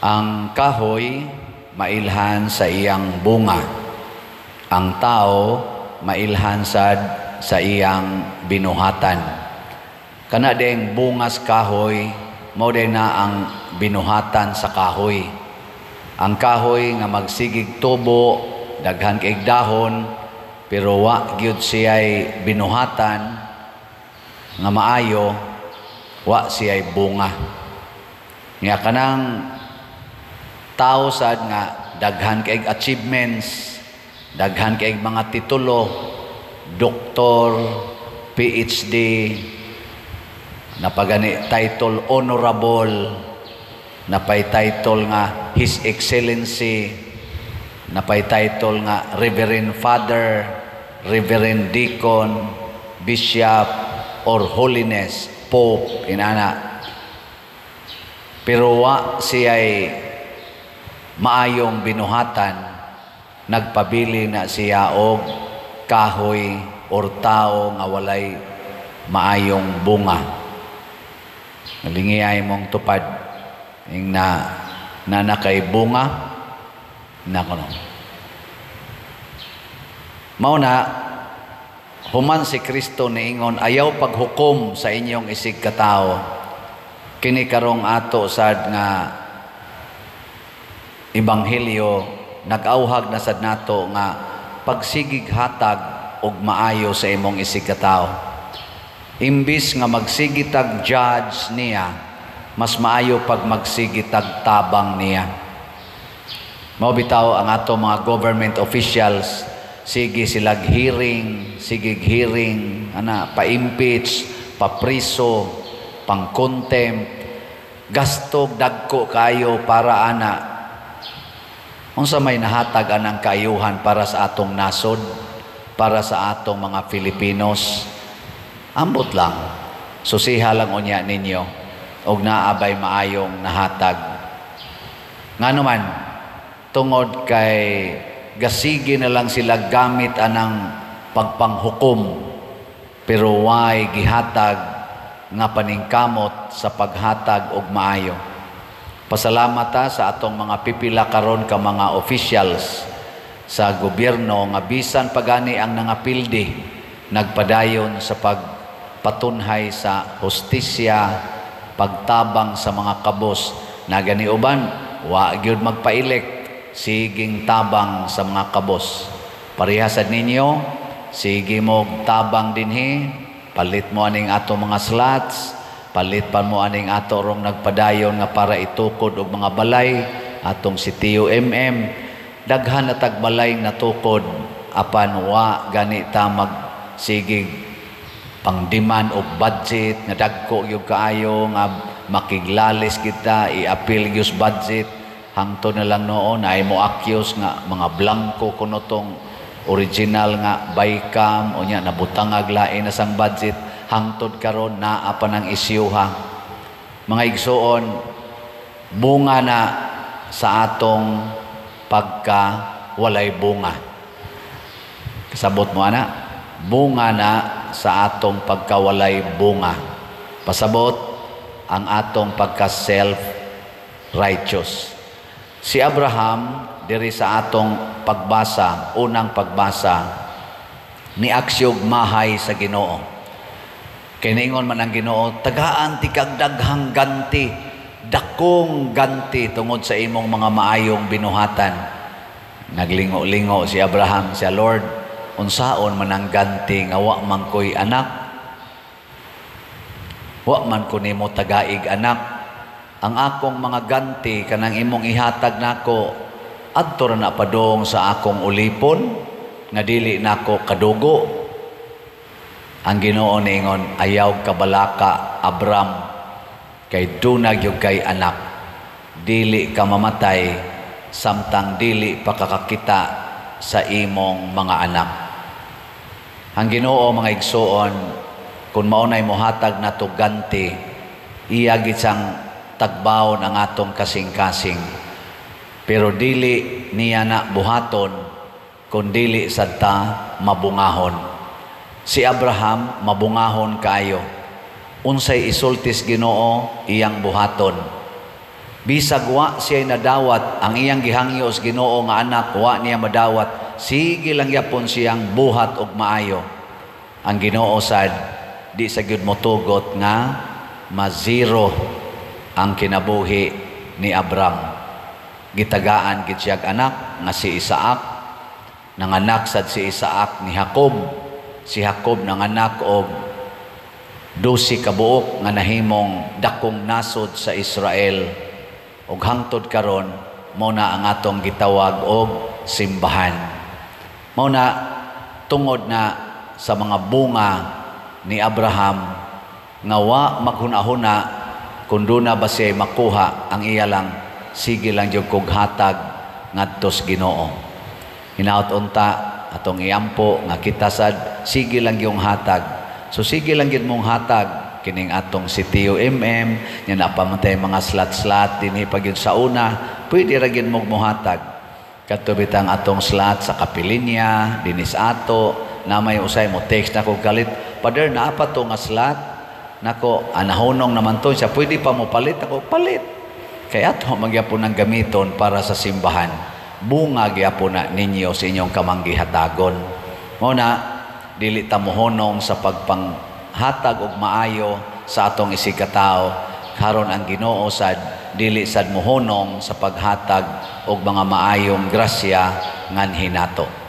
Ang kahoy mailhan sa iyang bunga. Ang tao mailhan sad sa iyang binuhatan. Kana ding bungas kahoy, mao din na ang binuhatan sa kahoy. Ang kahoy nga magsigig tubo, daghan kay dahon, pero wa gyud siya'y binuhatan nga maayo, wa siya'y bunga. Nga kanang tao sad nga daghan kay achievements, daghan kay mga titulo, doktor, PhD, napagani title honorable, napay title nga His Excellency, napay title nga Reverend Father, Reverend Deacon, Bishop, or Holiness, Pope, inana. Pero wa siya'y maayong binuhatan, nagpabili na siya og kahoy or tao nga walay maayong bunga. Nalingiyay mong tupad ing na na bunga na kuno. Mao na human si Kristo niingon, "Ayaw paghukom sa inyong isig katawo." Kini karong ato sad nga ebanghelyo, nag-auhag na sad nato nga pagsigig hatag og maayo sa imong isig katawo. Imbis nga magsigitag judge niya, mas maayo pag magsigitag tabang niya. Mao bitaw ang ato mga government officials, sige silag hearing, sige hearing ana, pa-impeach, papriso, pang-contempt, gastog dagko kayo para ana. Unsa may nahatag anang kaayuhan para sa atong nasod, para sa atong mga Filipinos? Ambot lang. Susiha lang unya ninyo og naabay maayong nahatag. Ngano man, tungod kay gasige na lang sila gamit anang pagpanghukom, pero way gihatag nga paningkamot sa paghatag og maayo. Pasalamat ta sa atong mga pipila karon ka mga officials sa gobyerno nga bisan pagani ang nangapildi, nagpadayon sa pagpatunhay sa hustisya, pagtabang sa mga kabos. Nagani uban wa gyud magpa-elect, siging tabang sa mga kabos. Pareha sad ninyo, sige mo tabang dinhi, palit mo aning ato mga slots, palit pa mo aning ato rong nagpadayon nga para itukod og mga balay, atong si TUMM, daghan na tagbalay natukod, apan wa gani ta magsigig pangdiman og budget nga dagko gyud kaayo nga makiglalis kita, i-appeal gyud budget. Hangtod na lang noon ay mo accuse nga mga blanco kuno tong original nga bicam, unya nabutangag lain na sang budget. Hangtod karon naa pa ng isyuha. Mga igsuon, bunga na sa atong pagka walay bunga. Kasabot mo ana? Bunga na sa atong pagkawalay bunga. Pasabot, ang atong pagka self righteous. Si Abraham diri sa atong pagbasa, unang pagbasa, niaksyog mahay sa Ginoo. Kay niingon man ang Ginoo, "Tagaan ti kag daghang ganti, dakong ganti tungod sa imong mga maayong binuhatan." Naglingo-lingo si Abraham siya, "Lord, unsaon man ang ganti nga wa man ko'y anak? Wa man ko nimo tagaig anak. Ang akong mga ganti kanang imong ihatag nako, adto ra na padong sa akong ulipon nga dili nako kadugo." Ang Ginoo niingon, "Ayaw kabalaka, Abram, kay duna gyud kay anak. Dili ka mamatay samtang dili pa kakakita sa imong mga anak." Ang Ginoo, mga igsuon, kung maunay mohatag nato ganti, iya gid siyang tagbaon ang atong kasing-kasing. Pero dili niya na buhaton kung dili sad ta mabungahon. Si Abraham mabungahon kaayo. Unsay isultis Ginoo, iyang buhaton. Bisag wa siya nadawat ang iyang gihangyo sa Ginoo nga anak, wa niya madawat, sige lang gyapon siyang buhat og maayo. Ang Ginoo sad di sa gyud motugot nga ma-zero ang kinabuhi ni Abraham. Gitagaan gid siyag anak nga si Isaac. Nanganak sad si Isaac ni Jacob. Si Jacob nanganak og 12 ka buok nga nahimong dakong nasod sa Israel ug hangtod karon mao na ang atong gitawag og simbahan. Mao na tungod na sa mga bunga ni Abraham nga wa maghuna-huna kung duna ba siya makuha, ang iya lang, sige lang jud kog hatag ngadto sa Ginoo. Hinaot unta atong iampo nga kita sad sige lang yung hatag. So sige lang gyud mong hatag kining atong si TUMM nya napamatay mga slot-slot dinhi pa gyud sa una, pwede ra gyud mong mohatag. Kadto bitang atong slot sa kapilinya dinis ato na may usay mo text na kog kalit, "Father, naa pa to nga slot nako, anahunong naman to siya, pwede pa mo palit?" Ako, "Palit," kay ato magyapon ang gamiton para sa simbahan. Bunga gyapon na ninyo sa inyong kamanggihatagon. Mao na dili ta mohunong sa pagpanghatag og maayo sa atong isigkatao, karon ang Ginoo sad dili sad mohunong sa paghatag og mga maayong grasya nganhi nato.